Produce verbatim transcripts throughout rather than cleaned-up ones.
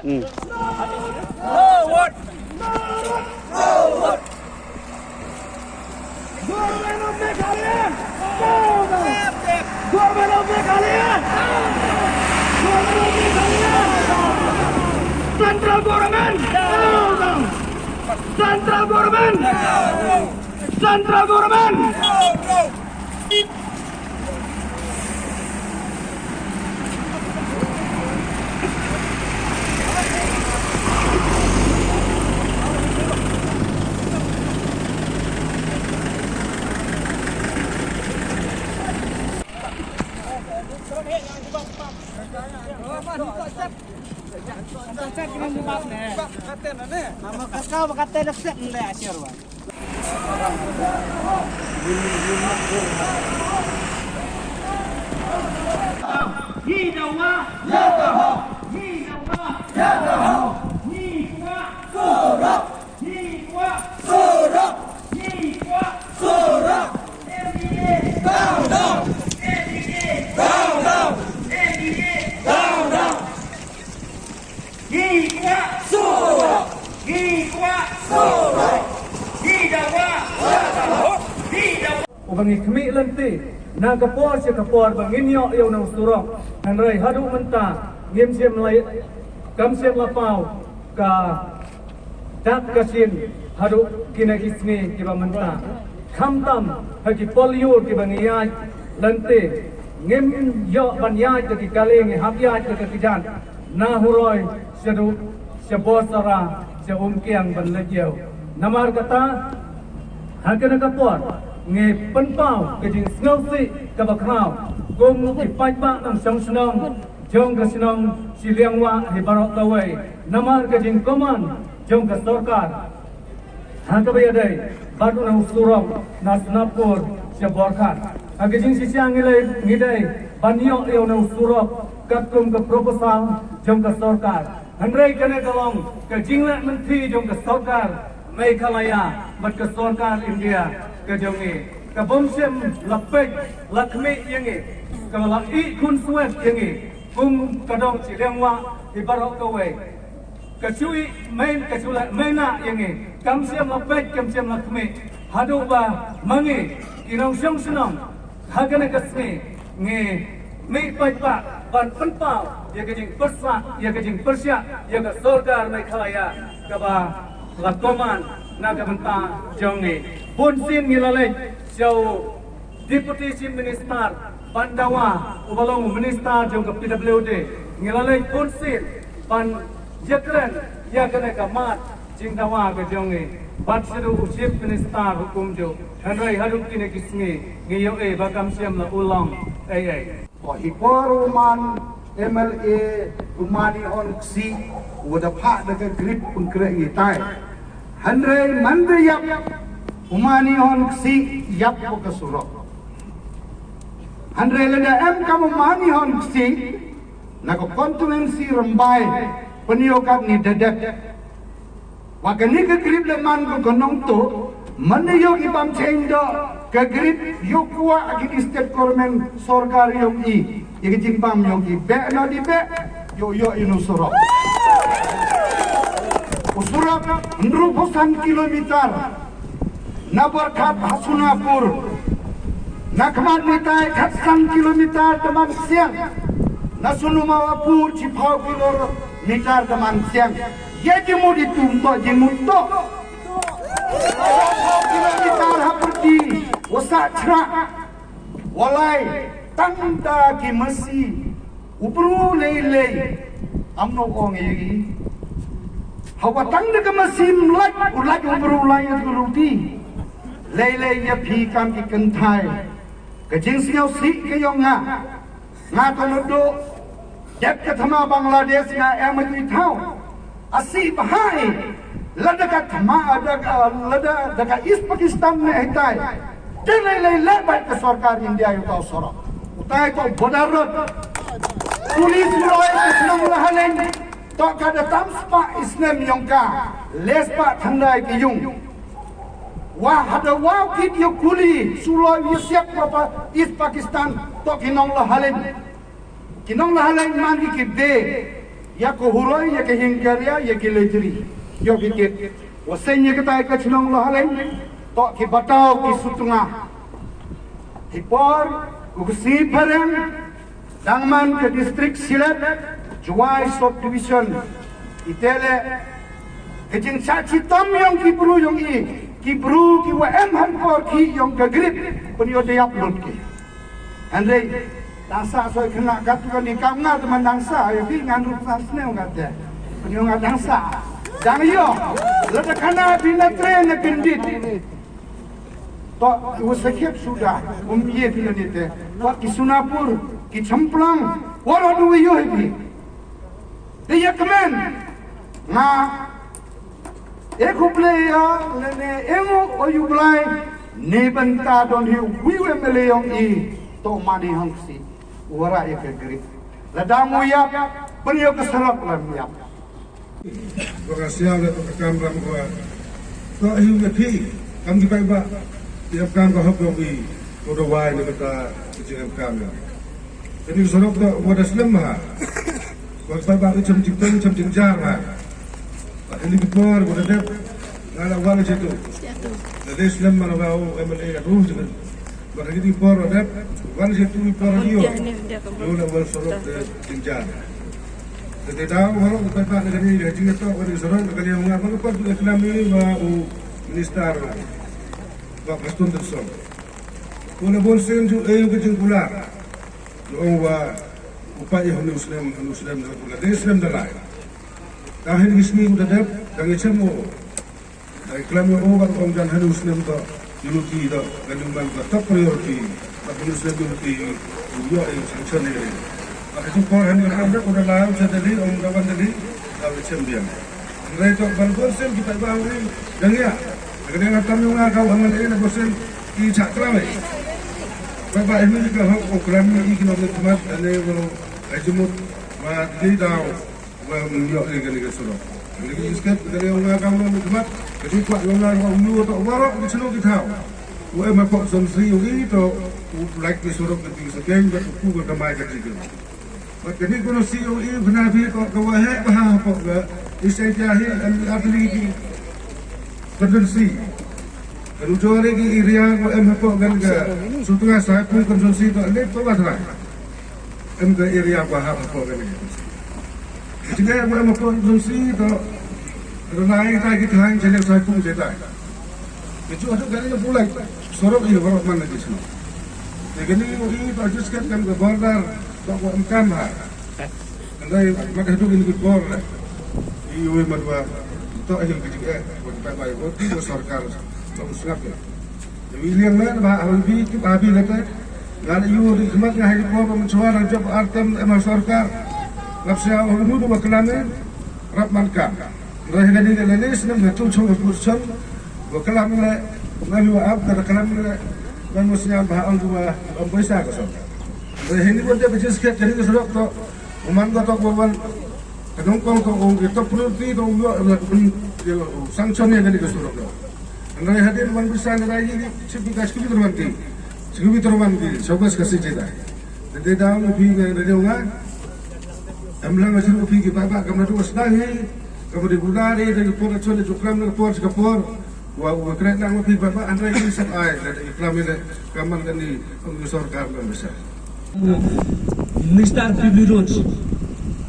Hmm. Government of Meghalaya, down, down. Government of Meghalaya, down, down. Government of Meghalaya, down, down. Central government, down, down. Central government, down, down. Central government, down, down. Ngi dawa. Ya ka hok. Ngi dawa. Ya ka hok. Ngi kwah surok. Ngi kwah surok. Ngi kwah surok. M D A down, down. M D A down, down. M D A down, down. Ngi kwah surok. Ngi kwah surok. Ngi dawa. Ngi dawa. Uba ngi khmih lynti na ka por cha ka por ba ngin ïoh ïa u nongsurok. Hynrei haduh mynta ngim shym la, kam shym la paw ka dak ka shin haduh kine ki sngi kiba mynta. Khamtam ha ki por lyiur kiba ngi ïaid lynti, ngim ïoh ban ïaid da ki kali, ngi hap ïaid da ka kjat. Na Huroi shaduh sha Borsara, sha Umkiang ban leit ïew. Namar kata, ha kane ka por ngi pynpaw ka jingsngewsih kaba khraw kum ki paidbah nongshong shnong jong ka shnong Shiliangwah hi baroh kawei, namar ka jingkmen jong ka sorkar ha kaba ïadei bad u nongsurok na Sonapur sha Borkhat. Ha ka jingshisha ngi lei, ngi dei ban ïoh ïa u nongsurok katkum ka proposal jong ka sorkar. Hynrei kane ka long ka jingleh mynthi jong ka sorkar Meghalaya bad ka sorkar India ka jong ngi, ka bym shym la peit la khmih ïa ngi, ka la ih khunswet ïa ngi kum ka dong Shiliangwah hi baroh kawei. Ka shu ih main, ka shu leh main na ïa ngi, kam shym la peit, kam shym la khmih. Haduh ba ma ngi ki nongshong shnong ha kane ka sngi ngi mih paidbah ban pynpaw ïa ka jingpyrshah, ïa ka jingpyrshah ïa ka sorkar Meghalaya kaba la kmen na ka bynta jong ngi. Bun sien ngi la leit sha u Deputy Chief Minister ban dawa, uba long u Minister jong ka P W D. Ngi la leit bun sien ban ïakren ïa kane ka mat jingdawa ka jong ngi bad shaduh u Chief Minister ruh kumjuh. Hynrei haduh kine ki sngi ngi ïohi ba kam shym la u long ei ei. Ko hi por u man M L A u Manihon Ksih, u da phah da ka grip pynkhreh ngi tai. Hynrei man da ïap u Manihon Ksih, ïap ko ka surok. Hynrei lada em kam u Manihon Ksih, na ka constituency Rymbai, pynïoh kat ni da dep. Wa kani ka grip le man ko ka nongtuh, man da ïoh i bam change da ka grip ïoh kwah ki state government, sorkar ïoh i, ïa ka jingbam ïoh i, beh na di beh, ïoh ïoh i u surok. U surok hynriewphew san kilometer. Na Borkhat ha Sonapur, na khmat ni tai khatsan kilometer da man siang. Na Sonumawapur chiphaw kilometer da man siang. Ye jimut itu, mut jimut to. Kilometer ha pyrdi, wa sah chra. Walai, tang da ki masi, u bru lei lei, am no ong ïa ki. Hawa tang da ka masi mlait, u lait u bru lai ïa ka ruti. Lei lei ïa phi kam ki kynthai. Ka jingsngewsih ka yong nga. Nga to no do. Dep ka thma Bangladesh nga em ha ki thaw. Asi bahai. Lada ka thma, lada ka, lada, da ka East Pakistan ne hitai. Te lei lei leh bait ka sorkar India ïa u tau sorok. Utai ko border road. Police roi ka shnong Lahaleiñ. To ka da tam spah i snem yong ka. Le spah thyndai ki yung. Wa hada wow kit ïa kuli. Suloi ïa siak pa East Pakistan. To ki nong Lahaleiñ. Ki nong Lahaleiñ man ki ki de. Ya ko Huroi, ya ki Hingkaria, ya ki Lejri. Yoh ki kit. Wa seng ya ka tai ka chnong Lohaleiñ. Toh ki Batau, ki Sutnga. Hi por, ko ka Sngi Phareng, dang man ka district Silet, Jowai subdivision. Ite le, ka jingchah chitom yong ki bru yong i, ki bru ki wa em ha por ki yong ka grip, pynyoh da yap lut ki. Hynrei, dang sah soi khynnah kat tu kani kam nga te man dang sah, ya phi ngan rup sah snem kat te. Pynyoh nga dang sah. Dang yoh, lada khana phi na train na kyndit. Toh, u sakhiat suda, um ye phi lane te. Toh, ki Sonapur, ki Chemplang, waroh du yoh hi phi. Te ya kmen, nga, e khublei ya, lane e ngu o yu blai, neibynta don hi u wi u M L A yong i, toh mani hong si, u warah ya ka grip. Lada mu yap, pynyoh ka sarok lam yap. Wa ka siaw le ka kam ram ko. Toh hi u ya phi, kam ki paidbah, ya kam ka hok yong i, ko da wai ne kata, ki jingem kam ya. Kani ka sarok toh, wa da slem ha. Wa ka paidbah i cham jingtong, cham jingjar ha. Wa ini ki por, wa da dep, nga la wan chetu. Da dep slem ma la wa u M L A ka tu jingem. Ba ka kini por dep, wan chetu i por dio. Yo la wal sarok de jingjar. Te te daw, waroh ka paidbah na kani ka jingtoh, wan sarok, na kani nga, ba ka por tu eklam i wa u minister. Ba Prestone Tynsong. Ko na bun sien ju e u ka jingkular. Lo ong wa u paid i hanu snem, hanu snem, hanu snem da lai. Ka hin ki sngi u da dep, da ngi chem o. Da i klam yoh o, wa ong jan hanu snem toh, unity toh, ka num man toh top priority, wa hanu snem unity, u yoh i sanction i. Wa ka jingpor hanu ka kam da, u da lai, u cha Delhi, ong da wan Delhi, da u chem biang. Hynrei toh ban bun sien ki paidbah u i, dang ya. Ka dang tam yong nga ka u M L A na bun sien ki chah klam i. Paidbah i mi ka hok u klam i ki nongmihkhmat, ane wa ai jumut, wa ki daw. Wa yoh i kani ka surok. Kani ka iskat, kani yong nga kam nongmihkhmat, kani kwah yong nga wa u yoh toh waroh ki chnong ki thaw. U em hapoh constituency yong i toh, u like ki surok kani ka sakeng, bad u ku ka kamai ka jingkyrmen. Bad kani ka constituency yong i, bna phi toh ka wa heh bha hapoh ka, i sai ja hi, em i atli ki constituency. Kani u jor i ki area wa em hapoh kani ka, Sutnga Saipung constituency toh, lep toh wa trai. Em ka area wa hap hapoh kani. Ka jingeh wa em hapoh constituency toh, rynai tai ki thaiñ, chane Saipung chetai. Ka ju hadu kani ka pulai, sorok i waroh man na ki chnong. Te kani u i toh just kat kam ka border, toh wa em kam ha. Hynrei mat hadu kini ki por le. I u i mat wa, toh i ka jingeh, wa ki paidbah, wa ki wa sorkar, toh u sngap ya. Te wi liang le, ba, ha wi ki, ba, bi kate. Nga le yu ri khmat nga ha i por ba mynchwa dang jop ar term em ha sorkar. Lap sia u nu du ba klam e, rap man kam. Re ha kani ka le le snem ha tu chong ha pu chong. Ba klam le, nga yu ap ka klam le. Nga mus nya ba ong du ba, ong poisa ka sorkar. Re ha ni ba de ba jis kani ka surok toh. U man ka toh wa wan, ka nyngkong toh u, ka top priority toh u yoh, u sanction ya kani ka surok toh. Hynrei hadien wan bisa na rai hi, chief ka chief wan ki, chief wan ki, showcase ka si jeda. Te daw ni phi ka radio nga, em lang chief phi ki paidbah kam na tu sdang hi, kam di gula ri, da ki por chon di jukram na por, ka por, Wa, wa kren lang wa phi ba, ba, hynrei ki sap ai, da, da, i klam i le, ka man kani, ong i sorkar man bisa. Minister Public Roads.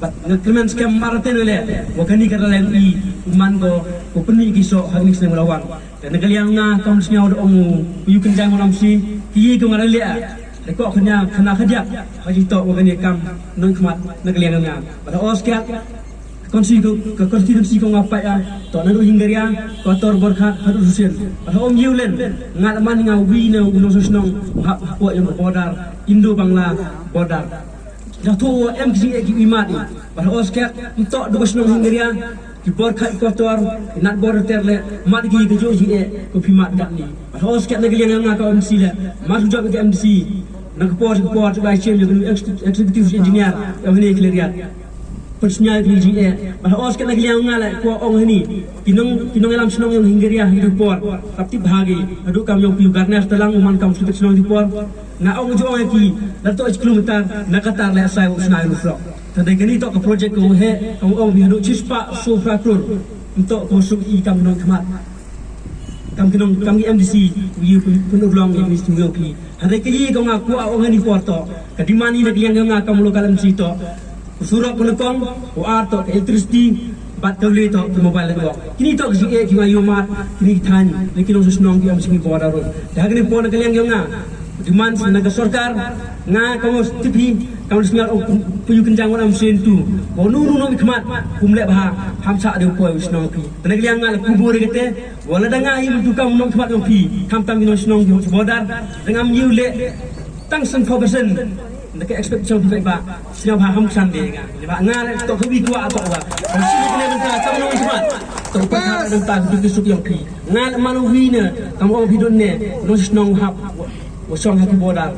Bad nga kmen skhem marate le, wa kani ka raleng i, u man ko, ko pynmih ki soh, ha kani ka snem wa la wan. Te na ka liang nga, kam sñiaw da ong u, u yu kynjang wa lam si, ki yi ko nga le a. Te ko khana, khana khadiak, ha ji toh wa kani kam, nongkhmat, na ka liang nga. Bad o skhem, Ka constituency ko, ka constituency ko nga pait a, toh naduh Hingaria, Kotor, Borkhat, haduh Susien. Bad ha um Yewlen, nga la man nga wi na u nongchnong, ha, hapoh yong ka border, Indo Bangla border. Da thoh wa em ki jingeh ki imat i. Bad ha o skhem, ym toh du ka chnong Hingaria, ki Borkhat, Kotor, ki Nadbor ter le, mat ki ka jooh jingeh, ko phi mat kat ni. Bad ha o skhem na ka liang nga ka M D C le, mat u jop ka M D C, na ka por, ka por, ka bai chem, ya ka executive engineer, ya ka ni clear ya. Pynsñiaw ki jingeh. Bad ha o skhem na ka liang nga le, ko ong hani. Ki nong, ki nongyalam chnong yong Hingaria, ha ki tu por. Rap tip ha ki. Haduh kam yong phi u Garnes Talang, u man kam sutip chnong tu por. Nga ong ju ong ya ki. Lada toh kilometer, na katar le asai u sñiaw u frok. Tang dei kani toh ka project ko he, ka ong bi hadooh chispah soo phra klur. Ntoh ko suk i kam ki nongkhmat. Kam ki nong, kam ki M D C, u ye pyn, pynurlong ya kani sdang yong phi. Hynrei ka ye ko nga kwah ong hani por toh, ka demand i na ka liang yong nga kam u local M C toh, u surok u nyngkong, u ar toh ka electricity, bad ka le toh ka mobile network. Kini toh ka jingeh ki nga yoh mat, kini ki thaiñ, na ki nongshong shnong ki ong simi border road. Da kani por na ka liang yong nga, demand na ka sorkar, nga kam u T P, kam u snial ong pu yu kynjang wa am sien tu. Ko nu nu nongkhmat, kum leh bha, ham sa de u poi u shnong phi. Na ka liang nga le kubur kate, wa lada nga hi tu kam nongkhmat yong phi, khamtam ki nongshnong ki yong border, da ngam yoh le tang san phaw percent. Na ka expectation phi ba, sñiaw bha ham ksan de nga. Ni ba nga le toh kawi kwah toh wa. Ko sini kene bynta kam nongkhmat. Toh pa khat bynta ki suk yong phi. Nga le man wi ne, kam ong phi don ne, nongshnong hap, wa, wa shong ha ki border.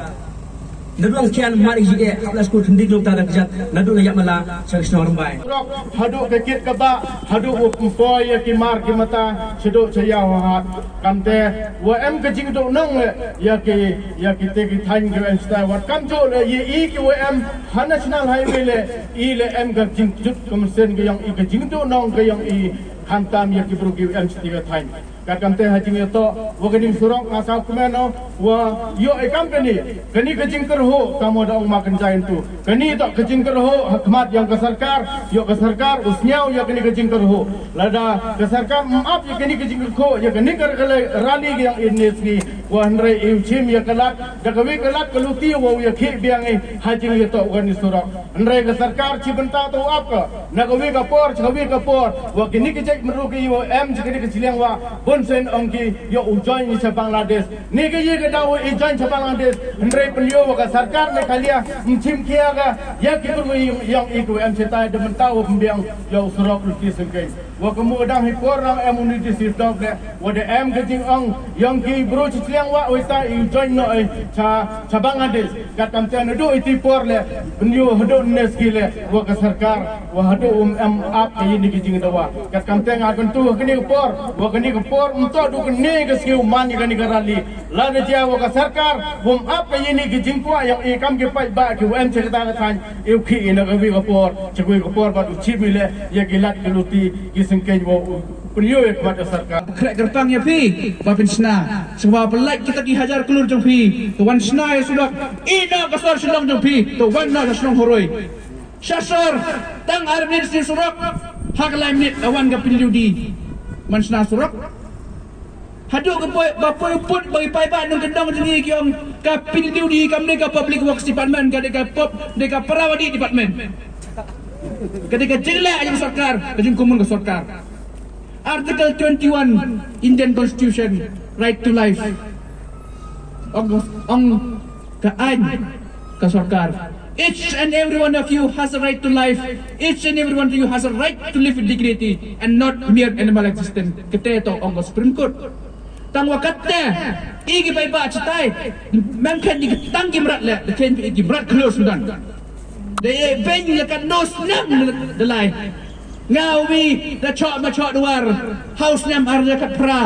Nadooh ang khian mar i ji e, hap la skul khyndiat kilometer da kjat, nadooh na Yamala, sha Shnong Rymbai. Surok, hadooh ka kit ka bah, hadooh u poi ya ki mar ki mata, shadooh cha yaw ha hat. Kamte, wa em ka jingdooh nong le, ya ki, ya ki te ki thaiñ ki em stai wat. Kamjooh le, ya i ki wa em, ha National Highway le, i le em ka jingjut ka mynsiem ka yong i, ka jingdooh nong ka yong i, khamtam ya ki bru ki em siti ka thaiñ. Kat kamte ha jingyatoh, wa kani surok nga sa kmen o, wa yoh i kam kani, kani ka jingkyrhuh, kam wa da ong ma kynjai ntu. Kani toh ka jingkyrhuh, ha khmat yong ka sorkar, yoh ka sorkar, u sñiaw ya kani ka jingkyrhuh. Lada ka sorkar ym ap ya kani ka jingkyrhuh, ya kani ka rally, rally ka yong i ne sngi, wa hynrei i u chim ya ka lad, da kawi ka lad ka luti wa u yakhih biang i, ha jingyatoh wa kani surok. Hynrei ka sorkar chi bynta toh u ap ka, na kawi ka por, cha kawi ka por, wa kini ki jait mru ki wa em, cha kini ki chiliang wa, bun sien ong ki, yoh u join i cha Bangladesh. Ni ka ye ka daw i join cha Bangladesh, hynrei pynyoh wa ka sorkar Meghalaya, ym chim khia ka, ya ki bru yong, yong i ki wa em cha tai, da mynta wa pynbiang, yoh u surok luti sengkeng. Wa ka mu dang hi por rang em u ni di si dok le, wa da em ka jingong, yong ki bru chi chiliang wa, wa ta i u join noh i, cha, cha Bangladesh. Kat kamte nadooh iti por le, pynyoh hadooh ne sngi le, wa ka sorkar, wa hadooh um em ap ka yini ki jingdawa. Kat kamte nga kyntu ha kani ka por, wa kani ka por, ym toh du kani ka sngi u man ya kani ka rally. Lada jia wa ka sorkar, um ap ka yini ki jingkwah yong i kam ki paidbah ki wa em cha kata ka thaiñ, i u khih i na kawi ka por, cha kawi ka por, bad u chim i le, ya ki lad ki luti, ki sengkeng wa u pynyoh ya khmat ka sorkar. Khreh kyrpang ya phi, wa pynshna. Sngewbha pynlait kita ki hajar klur jong phi, to wan shna ya surok, i na ka sor Shillong jong phi, to wan na ka Shillong Horoi. Sha sor, tang ar minit sien surok, ha ka lai minit, da wan ka pynliu di. Man shna surok. Hadooh ka poi, ba poi u put, ba i paidbah nongkyndong jong i ki ong, ka pynliu di, kam dei ka Public Works Department, ka dei ka pop, dei ka Parawadi Department. Ka dei ka jingleh yong sorkar, ka jingkumon ka sorkar. Article twenty-one Indian Constitution, right to life. Ong, ong ka aiñ ka sorkar. Each and every one of you has a right to life. Each and every one of you has a right to live with dignity and not mere animal existence. Kate toh ong ka Supreme Court. Tang wa katte, i ki paidbah chitai, man khein i tang ki mrad le, da khein i ki mrad khlur Sudan. Da e beiñ la katno snem da lai. Nga u wi da choh ma choh dwar, ha u snem ar hajar khatphra,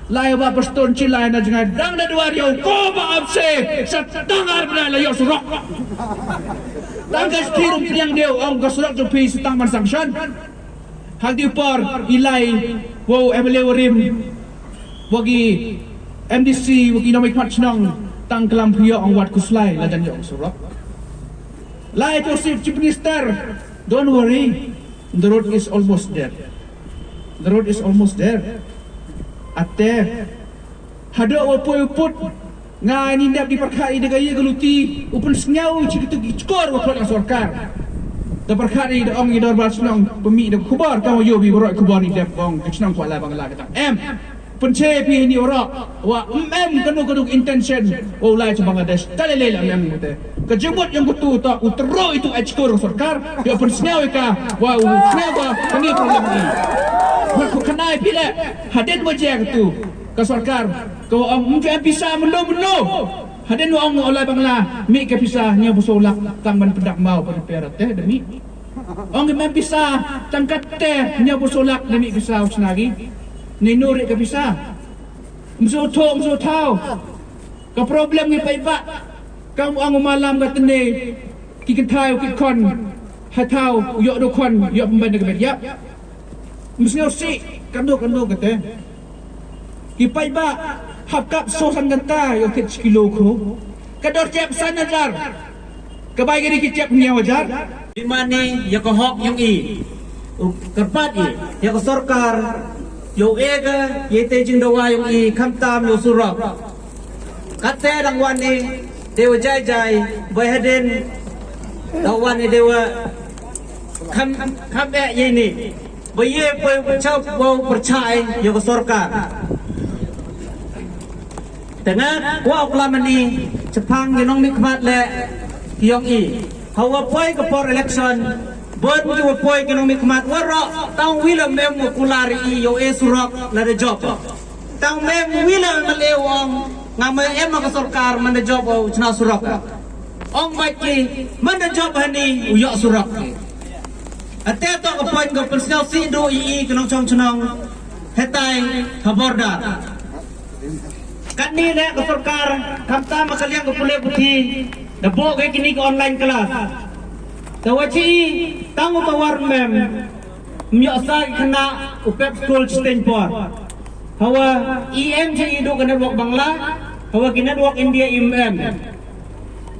lai wa Pastor Chi lai na jngai, dang da dwar yow ko ba ap se, sa tang ar bnai la yoh surok. Tang ka sthir um pdiang deu, ong ka surok jong phi sa tang man sanction. Hangtu i por, i lai, wow, M L A warim, wa ki M D C, wa ki nongmihkhmat chnong, tang klam phi yoh ong wat khuslai, la jan yoh surok. Lai to si Chief Minister, don't worry, the road is almost there. The road is almost there. Ate, hadooh wa poi u put, nga ini dep di pyrkhat i da ka ye ka luti, u pynsngew i chi kitu ki chkor wa khlot ka sorkar. Da pyrkhat i da ong i dorbar chnong, pynmih da khubor, kam wa yoh bi waroh khubor ni dep ong, ka chnong kwah lai Bangla kata. Em, pynche phi ini waroh, wa em em kanu kanu intention, wa u lai cha Bangladesh, ta lei lei la em em kate. Ka jingmut yong katu toh, u tyrru itu ai chkor ka sorkar, yow pynsngew i ka, wa u sngew wa, kani problem ni. Wa ku khnai phi le, hadien wa jia katu. Ka sorkar, ka wa ong, ym ju em pisa mynno mynno. Hadien wa ong u lai Bangla, mih ka pisa, hynñiaw phaw soo lak, tang ban pyndak maw, ban repair te, da mih. Ong ym em pisa, tang katte, hynñiaw phaw soo lak, da mih pisa, u chna ki. Nei nur ka pisa. Ym soo thoh, ym soo thaw. Ka problem ngi paidbah. Kam ong u malam ka tne, ki kynthai u ki khon. Hathaw, yoh du khon, yoh pynban da ka bet yap. Ym sngewsih, katno katno kate. Ki paidbah, hap kap soo san kynta, yoh thied chi kilo kho. Ka dor jep san hajar. Ka bai ka di ki jep hynñiaw hajar. Pynman i ya ka hok yong i. U kyrpad i ya ka sorkar, yow e ka ya i te jingdawa yong i, khamtam ya u surok. Katte dang wan i deiwa jai jai, bai hadien dang wan i deiwa kham, kham eh ya ini. Ba ye poi u chaw wow pyrchah i ya ka sorkar. Te nga kwah u klam ini chaphang ki nongmihkhmat le ki yong i. Hawa poi ka por election, bun kiwa poi ki nongmihkhmat waroh, tang wi la mem wa kular i yow e surok lada jop. Tang mem wi la MLA wa ong, nga ma em ka sorkar manda jop u chna surok. Ong bait ki, manda jop hani u yoh surok. Ate toh ka point ka pynsngewsih du i i ki nongchong chnong hetai ha border. Katni le ka sorkar, khamtam ha ka liang ka pule puthi, da booh ka kini ka online class. Te wa chi i, tang u tawar mem, ym yoh sa ki khynnah u pep skul chiteiñ por. Hawa i em cha i du ka network Bangla, hawa ki network India ym em.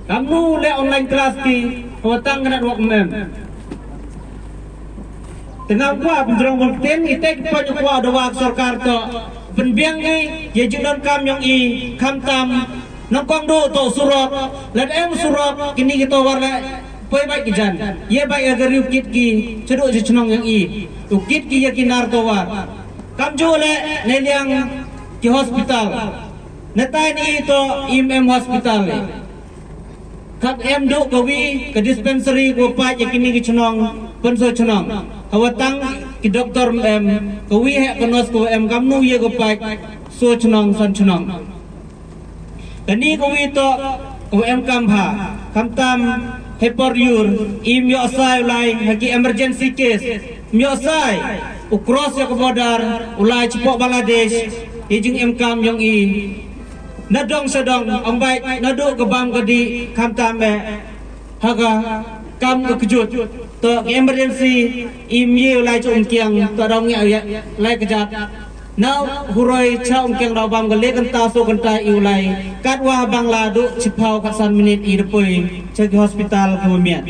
Kamnu le online class ki, hawa tang ka network ym em. Te nga kwah pynjrong bun ktien, i te ki point kwah dawa ka sorkar toh pynbiang i ya jingdonkam yong i, khamtam nyngkong du toh surok. Lada em surok, kini ki tawar le poi bait ki jan, ye bait ya ka ri u kit ki cha du cha chnong yong i, u kit ki ya ki nar tawar. Kamjooh le neiliang ki hospital. Netai ni toh ym em hospital. Khap em du kawi ka dispensary kawa pait ya kini ki chnong, pynsoo chnong. Hawa tang ki doctor ym em, kawi heh ka nurse kawa em, kamnu ye ka pait soo chnong san chnong. Kani kawi toh kawa em kam bha, khamtam hei por yur, ym yoh sai u lai ha ki emergency case. Ym yoh sai u cross ya ka border, u lai chapoh Bangladesh, i jingem kam yong i. Nadong sadong, ong bait, nadu ka bam ka dih, khamtam eh ha ka kam ka kjut. Toh ka emergency, ym ye u lai cha Umkiang, toh daw ngi ya lai kjat. Na Huroi cha Umkiang daw bam ka le kynta soo kynta i u lai. Katwa Bangla du chiphaw khatsan minit i da poi cha ki hospital kawa miat.